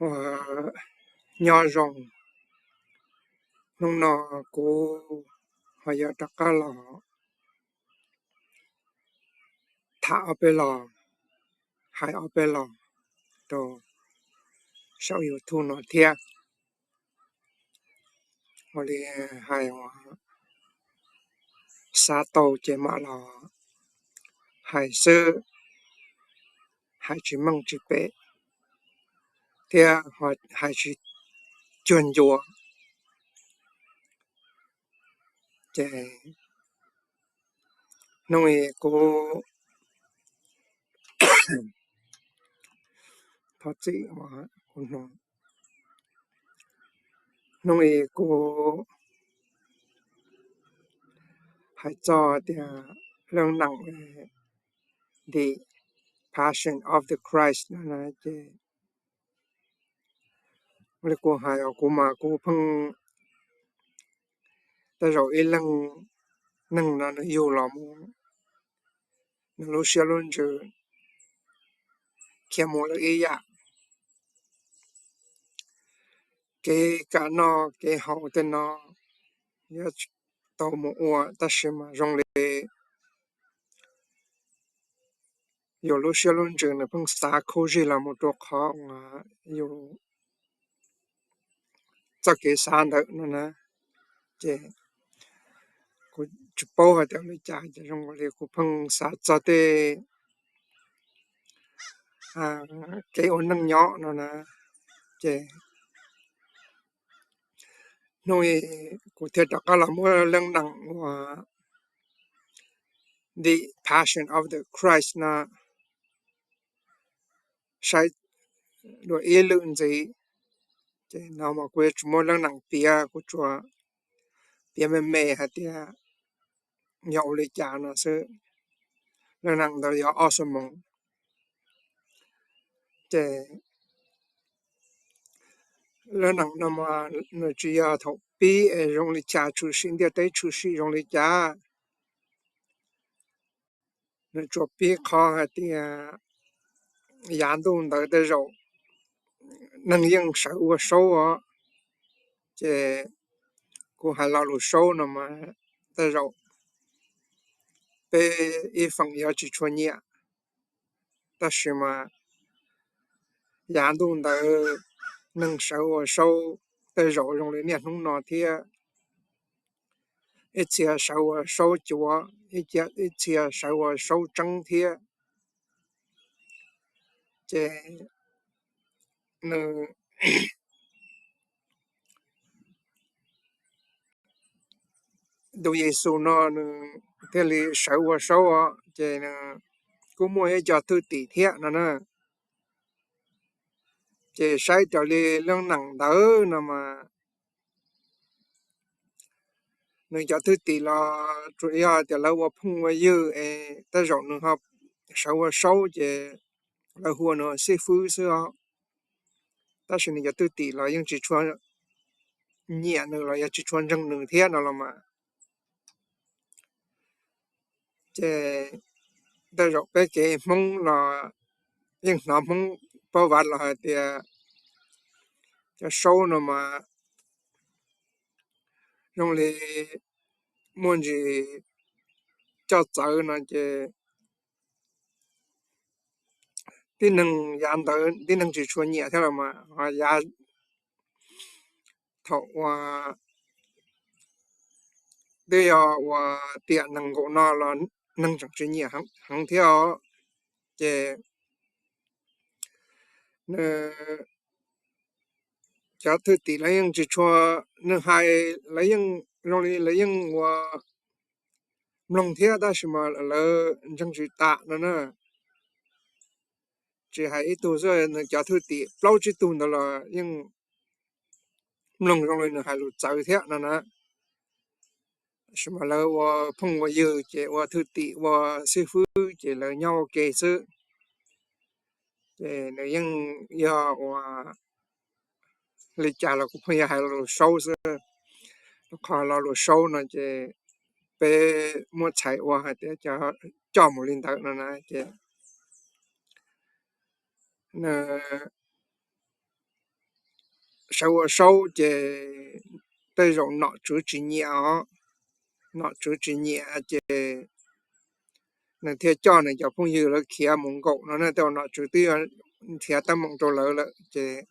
Ua nyob zoo, hnub no kuv ho yuav rov qab los tham ob peb los, hais ob peb los rau saum YouTube no thiab. Ua li hais uas xav tau ces mam los hais xwb, hais tsis meej tsis pem thiab hais tsis cuag ncua. Ces hnub i kuv thov txim, hnub i kuv hais txog tias leej neem The Passion of the Christ no na ces li kuv hais os, kuv mas kuv pheej, tej zaum ib leeg neeg no nws yug los mus, nws lub siab lub ntsws khiav mus lawm ib yam. Kev kam noj kev haus tej no yuav tau mus ua, tab sis mas zoo li yus lub siab lub ntsws nws pheej xav khuv zig los mus rau qhov uas yus txoj kev xav ntawd no na. Ces kuv tsis paub hais tias ua li cas ces zoo li kuv pheej xav txog tej kev ua neej nyob no na. Ces hnub i kuv thiaj rov qab los muab leej neem uas The Passion of the Christ no saib dua ib lwm ntxiv. Ces no mas kuv yuav tsis muab leej neem piav, kuv tsuas piav me me hais tias yog ua li cas no xwb. Leej neem ntawd yog ob xuab moos. Ces leej neem no mas nws tsis yog thaum pib es zoo li cas tshwm sim, ntiaj teb tshwm sim zoo li cas. Nws tsuas pib qhov hais tias yav ntuj ntawd tej zaum neeg yeej sawv ua saub os. Ces kuv hais lo lus saub no mas tej zaum peb ib feem yuav tsis tshua nyiam, tab sis mas yav ntuj ntawd neeg sawv ua saub tej zaum zoo li niaj hnub no thiab. Ib txhia sawv ua saub cuav, ib txhia sawv ua saub tseeb thiab. Ces nws, tus Yexus no nws thiaj li sawv ua saub os, ces nws kuj muaj ib co thwj tim thiab no na. Ces saib raws li leej neem ntawd no mas nws cov thwj tim los tsuas yog tias lawv ua phooj ua ywg es tej zaum nws ho sawv ua saub ces lawv hu ua nws xib fwb xwb os. Tab sis nws cov thwj tim los yeej tsis tshua nyiam nws los yog tsis tshua ntseeg nws thiab no los mas. Ces tej zaum peb kev Hmoob los yeej hnov Hmoob paub vav los hais tias cov saub no mas zoo li muaj ntsis coj txawv no ces tib neeg yav ntawd tib neeg tsis tshua nyiam thiab los mas ho yav thaum uas twb yog ua tiam nees nkaum no los neeg tseem tsis nyiam heev thiab os. Ces nws cov thwj tim lawv yeej tsis tshua, nws hais lawv yeej zoo li lawv yeej ua mloog thiab tab sis mas lawv ntseeg tsis tas no na. Tsis hais ib tug xwb, nws cov thwj tim plaub tsib tug ntawd los yeej mloog zoo li nws hais lus txawv thiab no na. Tab sis mas lawv ua phooj ua ywg ces ua thwj tim ua xib fwb ces lawv nyob ua ke xwb. Ces nws yeej yog ua li cas los kuv pheej yog hais lo lus saub xwb. Rau qhov lo lus saub no ces peb muab txhais ua hais tias coj mus li ntawd no na ces nws sawv ua saub ces tej zaum nom tswv tsis nyiam os, nom tswv tsis nyiam ces nws thiaj coj nws cov phooj ywg lawv khiav mus nkaum no na, tej zaum nom tswv twb nrhiav teeb meem rau lawv lawm ces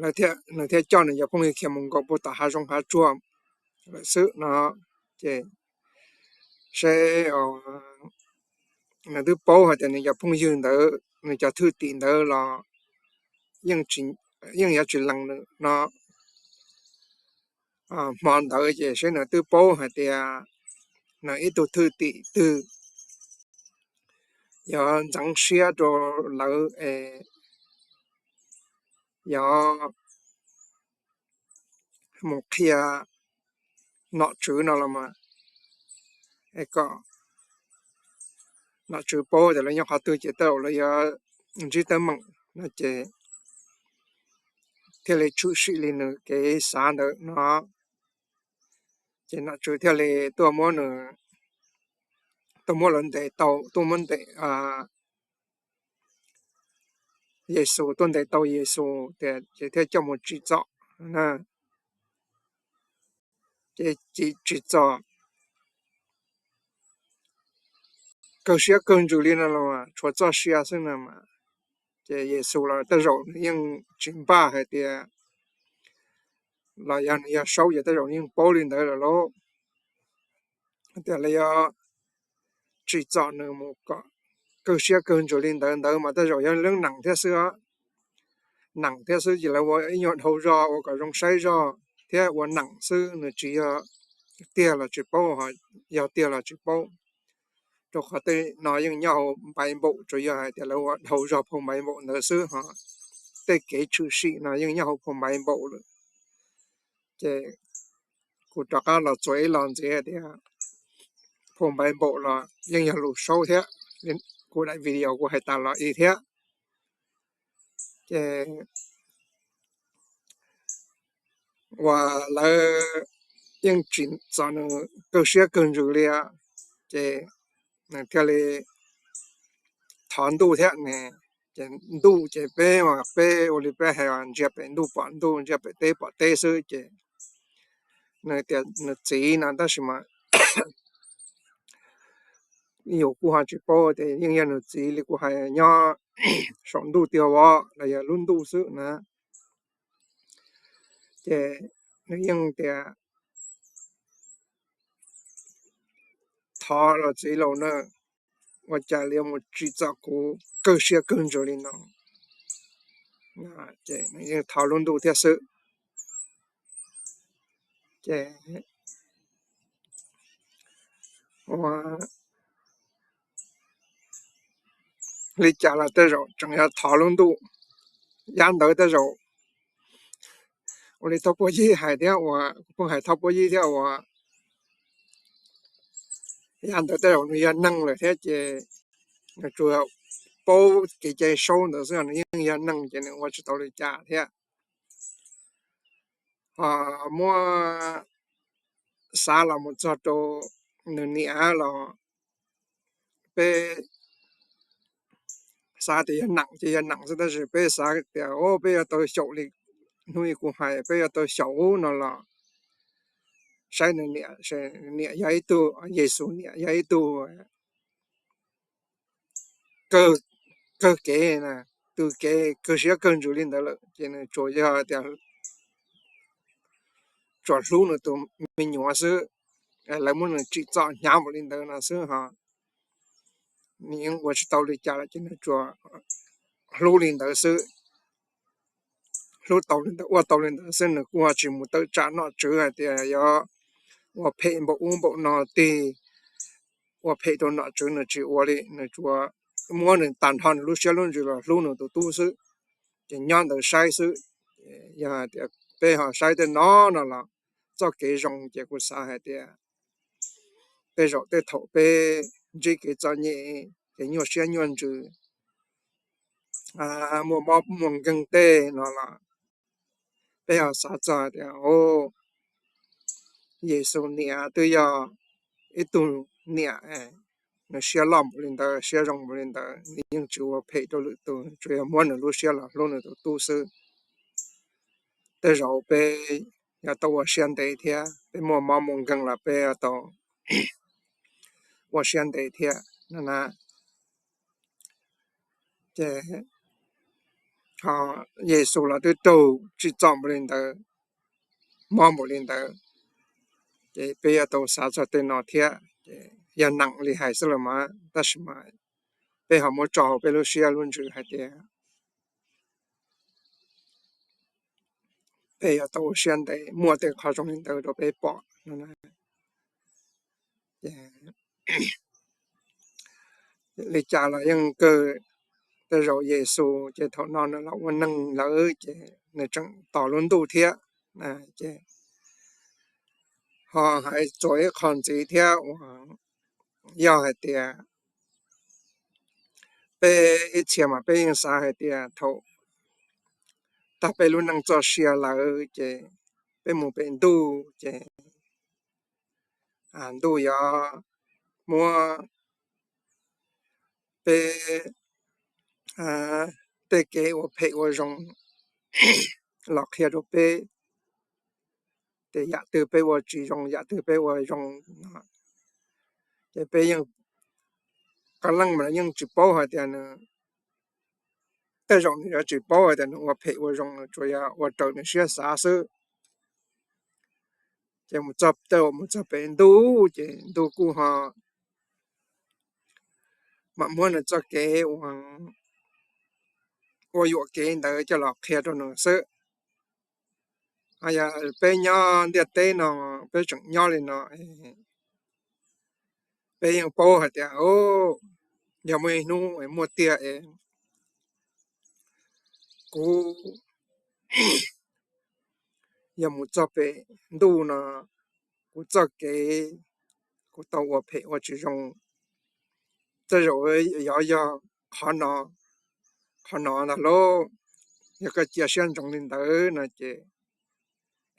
nws thiaj coj nws cov phooj ywg khiav mus nkaum puag tom hav zoov hav tsuag lawm xwb no. Ces seb, nws twb paub hais tias nws cov phooj ywg ntawd, nws cov thwj tim ntawd los yeej yuav tsis lees nws no. Hmo ntawd ces seb nws twb paub hais tias nws ib tug thwj tim twg yuav ntxeev siab rau lawv es yog mus qhia nom tswv no los mas, es kom nom tswv paub tias lawv nyob qhov twg ces tej zaum lawv yuav ntsib teeb meem no ces thiaj li tshwm sim li nws kev xav ntawd no. Ces nom tswv thiaj li tuaj muab nws, tuaj muab lawv ntes tau, tuaj muab ntes Yexus, tuaj ntes tau Yexus tias ces thiaj coj mus tsim txom na. Ces tsim txom kawg siab kawg ntsws li no los tshuav txoj sia xwb no mas, ces Yexus los tej zaum nws yeej tsis npaj hais tias, los yog nws yog saub ces tej zaum nws yeej paub li ntawd lawm lauj, tias lawv yuav tsim txom nws mus kom kawg siab kawg ntsws li ntawd ntawd mas tej zaum yog lub nees thiab xwb, nees thiab xwb ces lawv ua ib nyuag dhau zog ua kom zoo saib zog thiab ua nees xwb, nws tsis yog tiag los tsis paub, yog tiag los tsis paub. Rau qhov tej no yeej nyob hauv npaiv npaum, tsuas yog hais tias lawv ua dhau zog phau npaiv npaum ntawd xwb ho, tej kev tshwm sim no yeej nyob hauv phau npaiv npaum lawm. Ces kuv rov qab los txuas ib los ntxiv hais tias phau npaiv npaum los yeej yog lus saub thiab, kuv daim video kuv hais tas los i thiab. Ces uas lawv yeej tsim txom nws kawg siab kawg ntsws li, ces nws thiaj li thov ntuj thiab ne. Ces ntuj ces peb, peb ua li peb hais ntsia pem ntuj pom ntuj, ntsia pem teb pom teb xwb ces nws tias nws txiv no tab sis mas yus kuj ho tsis paub tias yeej yog nws txiv li kuv hais nyob saum ntuj tiag vov los yog lub ntuj xwb na. Ces nws yeej tias thov los txiv laus na, ua cas li mus tsim txom kuv kawg siab kawg ntsws li no. Ces nws yeej thov lub ntuj thiab xwb. Ces ua li cas los tej zaum tseem yog thov lub ntuj. Yav ntawd tej zaum ua li thauj puab yig hais thiab uas, kuv pheej hais thauj puab yig thiab uas, yav ntawd tej zaum nws yog neeg lawm thiab ces nws tsuas paub kev cai saub ntawd xwb, nws yeej yog neeg ces nws ua tsis tau li cas thiab. Ho muab xav los mus txog rau nws niam los peb xav tias yog neem ces yog neem xwb, tab sis peb xav tias o peb yuav tau xyaum li hnub ib kuv hais, peb yuav tau xyaum no los saib nws niam, niam yog ib tug, Yexus niam yog ib tug kawg kev, tug kev kawg siab kawg ntsws li ntawd lawm ces nws tsuas yog tias tsuas hlub nws tus me nyuam xwb. Lawv muab nws tsim txom hnyav npaum li ntawd no xwb ho, nws yeej ua tsis tau li cas lawm ces nws tsuas hlub li ntawd xwb. Hlub tau li ntawd ua tau li ntawd xwb, nws kuj ho tsis mus tawm tsam nom tswv hais tias yog ua phem npaum ub npaum no tig, ua phem rau nom tswv nws tsis ua li, nws tsuas muab nws tag nrho nws lub siab lub ntsws los hlub nws tus tub xwb. Ces nyob ntawd saib xwb. Yog hais tias peb ho saib tej no no los txoj kev zoo ces kuv xav hais tias tej zaum tej thaum peb ntsib kev txom nyem, kev nyuaj siab nyuaj ntsws, muaj mob muaj nkeeg tej no los peb ho xav txog tias Yexus niam twb yog ib tug niam nws siab loj npaum li ntawd, siab zoo npaum li ntawd, nws yeej tsis ua phem rau lwm tus, tsuas yog muab nws lub siab los hlub nws tus tub xwb. Tej zaum peb yuav tau ua siab ntev thiab, peb muaj mob muaj nkeeg los peb yuav tau ua siab ntev thiab no na. Ces ho Yexus los twb raug tsim txom npaum li ntawd, mob npaum li ntawd, ces peb yuav tau xav txog tej no thiab. Ces yog neeg li hais xwb los mas, tab sis mas peb ho muab tso hauv peb lub siab lub ntsws hais tias peb yuav tau ua siab ntev muaj tej qhov zoo li ntawd rau peb pom no. Li cas los yeej kawg, tej zaum Yexus ces thaum no nws los ua neeg lawm ces nws tseem tos lub ntuj thiab. Ces ho hais txuas ib qho ntxiv thiab uas yog hais tias peb ib txhia mas peb yeej xav hais tias thaum tag peb lub neej txoj sia lawm ces peb mus pem ntuj ces ntuj yuav muab peb tej kev ua phem ua zoo los qhia rau peb, ces yam twg peb ua tsis zoo, yam twg peb ua zoo no, ces peb yeej, qee leej mas yeej tsis paub hais tias nws, tej zaum nws yuav tsis paub hais tias nws ua phem ua zoo, nws tsuas yog ua raws nws siab xav xwb. Ces mus txog, tej zaum mus txog pem ntuj ces ntuj kuj ho mam muab nws txoj kev ua, ua yuam kev ntawd coj los qhia rau nws xwb. Ho yog peb nyob ntiaj teb no, peb tseem nyob li no, peb yeej paub hais tias, o, yog muaj ib hnub muaj tiag es kuv yog mus txog pem ntuj no, kuv txoj kev, kuv tau ua phem ua tsis zoo, tej zaum yog, yog qhov no, qhov no ntag lauj. Yog koj cia siab ntsoov li ntawd no ces,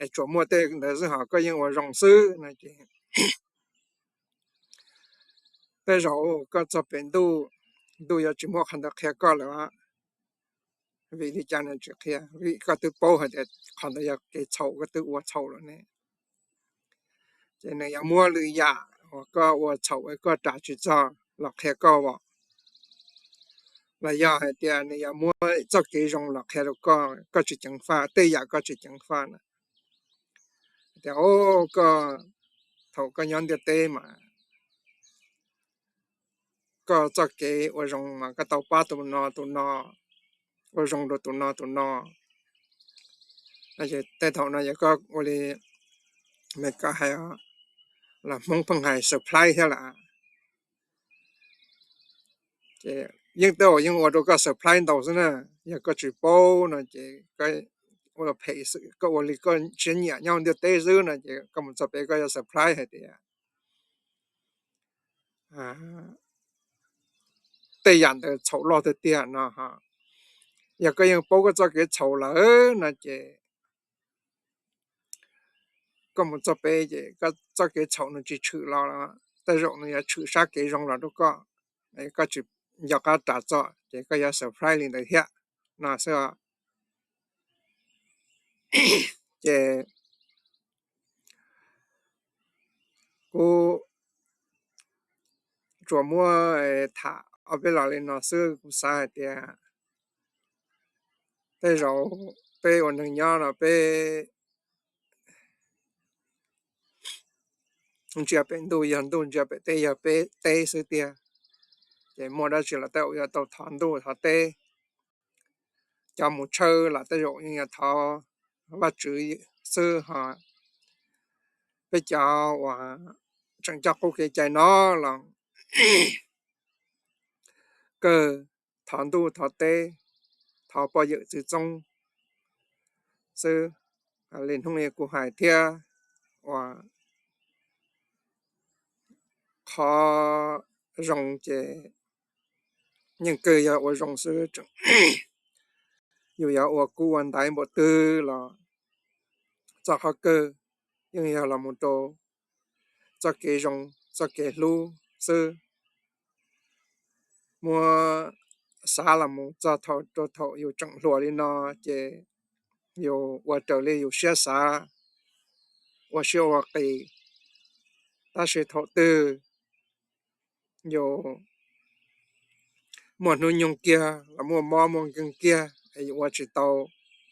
es tsuas muaj tej ntawd xwb ho koj yeej ua zoo xwb no ces, tej zaum koj txog pem ntuj, ntuj yuav tsis muab qhov ntawd qhia koj lawm. Vim li cas nws tsis qhia? Vim koj twb paub hais tias qhov ntawd yog kev txhaum, koj twb ua txhaum lawm ne. Ces nws yuav muab lwm yam uas koj ua txhaum koj ras tsis txog los qhia koj os. Los yog hais tias nws yuav muab txoj kev zoo los qhia rau koj, koj tsis ceev faj, tej yam koj tsis ceev faj na. Tias, o, koj, thaum koj nyob ntiaj teb mas koj txoj kev ua zoo mas koj tau pab tus no tus no, ua zoo rau tus no tus no. Tej thaum no yog koj ua li Meskas hais, los Hmoob pheej hais surprise thiab lawm. Ces yeej tej zaum yeej ua rau koj surprise ntau xwb na. Yog koj tsis paub no ces koj ua phem xwb, koj ua li koj siab nyiam nyob ntiaj teb xwb no ces koj mus txog pem koj yuav surprise hais tias tej yam ntawd txhaum loj tiag tiag no. Yog koj yeej paub koj txoj kev txhaum lawm no ces koj mus txog pem ces koj txoj kev txhaum nws tsis tshwm los, tej zaum nws yuav tshwm sab kev zoo los rau koj, koj tsis nco qab ras txog ces koj yuav surprise li ntawd thiab no xwb. Ces kuv tsuas muab tham ob peb los li no xwb, kuv xav hais tias tej zaum peb ua neeg nyob no peb ntsia pem ntuj yog ntuj, ntsia pem teb yog peb teb xwb tiag. Ces muaj dab tsi los tej zaum yuav tau thov ntuj thov teb. Cov mus tshawj los tej zaum yeej yog thov Vajtswv xwb ho. Peb cov uas tseem coj qub kev cai no los kawg thov ntuj thov teb, thov poj yawm txwv txoob xwb. Li hnub no kuv hais thiab uas qhov zoo ces yeej kawg yog ua zoo xwb. Yus yuav ua kub ua ntaiv npaum twg los txoj qhov kawg yeej yog los mus rau txoj kev zoo, txoj kev hlub xwb. muab xav los mus txog thaum rau thaum yus tseem hluas li no, ces yus ua raws li yus siab xav, ua siab ua qis. Tab sis thaum twg yus muaj hnub nyoog kiag los muaj mob muaj nkeeg kiag es yus ua tsis tau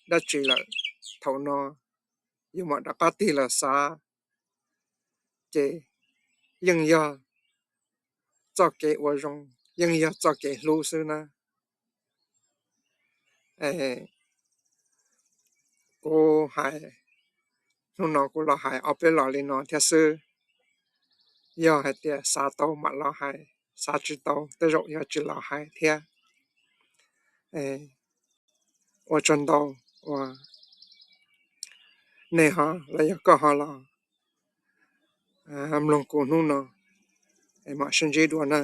dab tsi lawm, thaum no yus mam rov qab tig los xav, ces yeej yog txoj kev ua zoo, yeej yog txoj kev hlub xwb na. Kuv hais, hnub no kuv los hais ob peb los li no thiab xwb. Yog hais tias xav tau mam los hais, xav tsis tau tej zaum yog tsis los hais thiab. Ua tsaug ntau uas nej ho los yog koj ho los mloog kuv hnub no, es mam sib ntsib dua na.